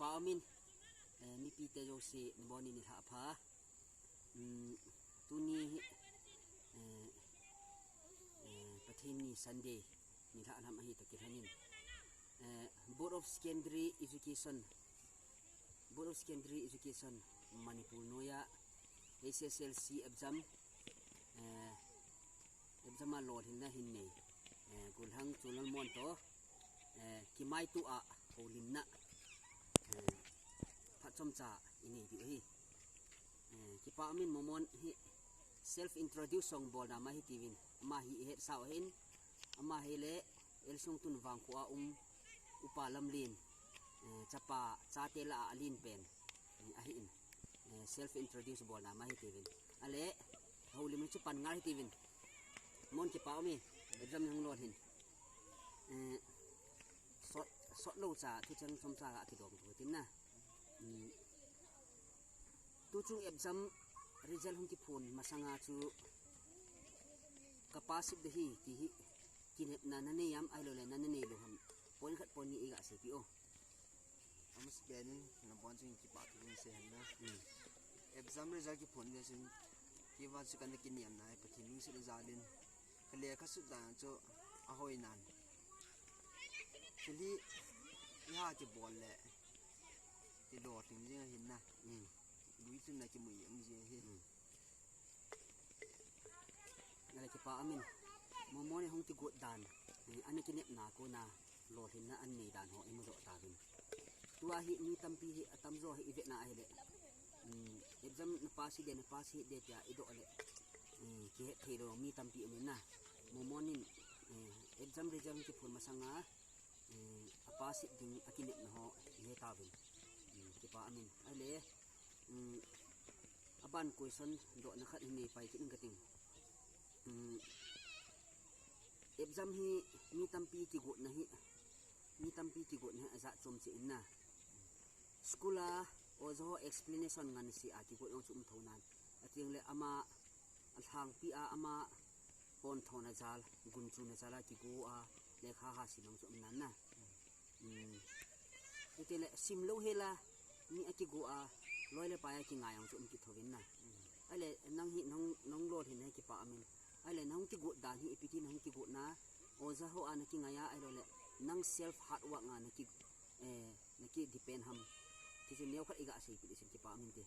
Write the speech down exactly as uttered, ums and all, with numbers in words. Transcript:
Kipak om in, eh, mipite zouse nabon in nilhah pha. Mm, tuni hi, eh, eh, Pathian ni Sunday nilhah lam ahi tak i hang in. Eh, Board of Secondary Education, Board of Secondary Education Manipur nuai a H S L C exam, eh, exam a lawlhinna hi nei. Eh, Gulhang Chulal Mon toh, eh, kimaituah a houlimna, eh, phatchomcha i nei ding hi. Eh, kipak om in, Momon hi self introduce hong bawlna mah hi tivin. Amah hi i het sau hin. Amah hi leh Elsungtun Vangkho a um Upa Lamlin, eh, chapa, chate lah a lin pen, eh, ahi in. Eh, self introduce bawlna mah hi tivin. A leh, houlimna chu pan ngal hi tivin. Mon, kipak om in, exam hong lawlhin. Eh, sawt, sawt lou cha, thuchang chomcha ka kidong tu tin na. Mm. Tuchung exam result hong kiphun masang a chu ka pass sik di hi, ti hi kinepna na nei hiam, ahilou leh na na nei lou hiam. Point khat point nih i gah seipih aw. Amas benin, nabon chun kipak thu ka sei hen na. Mm. Exam result kiphun di sin, kei vang chu ka na kiniamna hi Pathian lungsim a zalin. Ka lekha sut dan chu a hoih nan. Chuli i ha kibawl leh i lawlhing zing ahi na. Mm. Lui tun na kimu zing hi. Mm. A leh kipak om in, Momon in hong kiguat dan, eh, a na kinepna kon a lawlhinna a nei dan hong i mu zoh ta vin. Tua hi mi tampi hi a tamzaw hi i vetna ahi leh. Mm, exam na pass hi de, na pass hi de tia i doh leh. Mm, kihet theilou mi tampi om in na. Momon in, eh, exam result kiphun masang a, eh, a pass sik ding a kinepna hong i het ta vin. Mm, kipak om in. A leh, mm, a ban question dohna khat hi nei pai kit ing ka ting. Mm, exam hi mi tampi kiguatna hi, mi tampi kiguatna hi a zat chom chih in na. School a oja ho explanation ngansia kiguat zong chu um thou nan. A teng leh amah a lhangpi a amah pon thona zal, gunchuna zal a kigu a, lekha ha sim zong chu um nan na. Mm. Tute leh simlou hela, mi a kigu a, loi leh pai a kingai zong chu um kithou vin na. A leh nang hi nang, nang lawlhin hi kipak om in. A leh nang kiguat dan hi ipi ti nang kiguatna, oja ho a na kingai a, ahilou leh nang self hard work a na ki, eh, na ki depend hiam. Ti chu neu khat i gah seipih di sin kipak om in te.